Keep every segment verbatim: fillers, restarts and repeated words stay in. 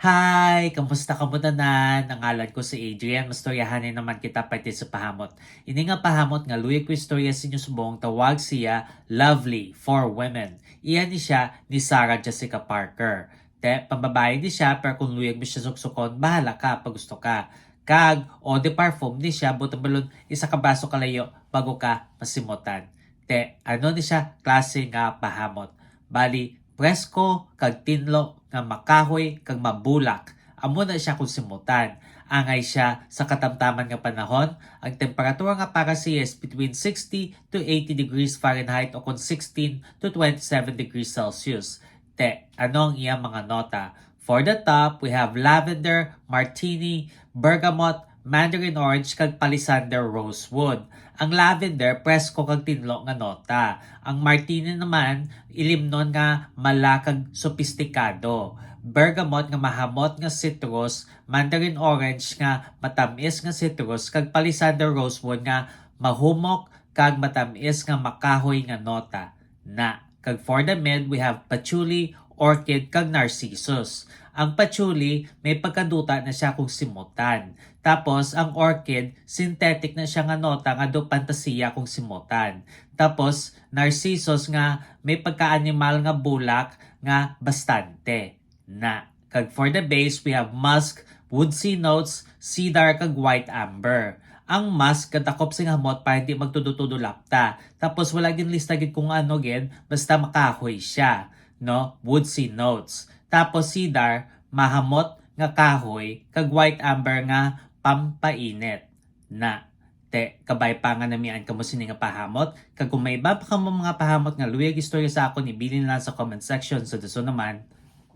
Hi! Kamusta kamo tanan? Ang ngalan ko si Adrian. Mastoryahanay naman kita parte sa pahamot. Ini nga pahamot nga luyag ko istorya sa inyo subong tawag siya Lovely for Women. Iya ni siya ni Sarah Jessica Parker. Te, pambabayi ni siya, pero kung luyag mo siya suksukon, bahala ka pag gusto ka. Kag eau de parfum ni siya, buot silingon, isa ka braso kalayo bago ka masimutan. Te, ano ni siya klase nga pahamot? Bali, presko kag tinlo nga makahoy kag mabulak. Amo na siya kung simutan. Angay siya sa katamtaman nga panahon, ang temperatura nga para siya is between sixty to eighty degrees Fahrenheit o kon sixteen to twenty-seven degrees Celsius. Te, ano ang iyang mga nota? For the top, we have lavender, martini, bergamot, mandarin orange, kag palisander rosewood. Ang lavender, presko kag tinlo nga nota. Ang martini naman, ilimnon nga mala kag sopistikado. Bergamot nga mahamot nga citrus, mandarin orange nga matamis nga citrus, kag palisander rosewood nga mahumok kag matamis nga makahoy nga nota. Na. Kag for the mid, we have patchouli, orchid, kag narcissus. Ang patchouli, may pagkaduta na siya kung simutan. Tapos, ang orchid, synthetic na siya nga nota nga do pantasiya kung simutan. Tapos, narcissus nga may pagka-animal nga bulak nga bastante. Na. Kag for the base, we have musk, woodsy notes, cedar, kag white amber. Ang musk, gadakop sing hamot para hindi magtudo-tudo lapta. Tapos wala gid lista gid kung ano gid, basta makahoy siya, no? Woodsy notes. Tapos cedar, mahamot nga kahoy, kag white amber nga pampainit. Na. Te, kabay pa nga namian kamo sini nga pahamot, kag kung may iba pa kamo mga pahamot nga luyag istorya sa akon, ibilin lang sa comment section. Sa dason naman,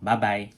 bye-bye.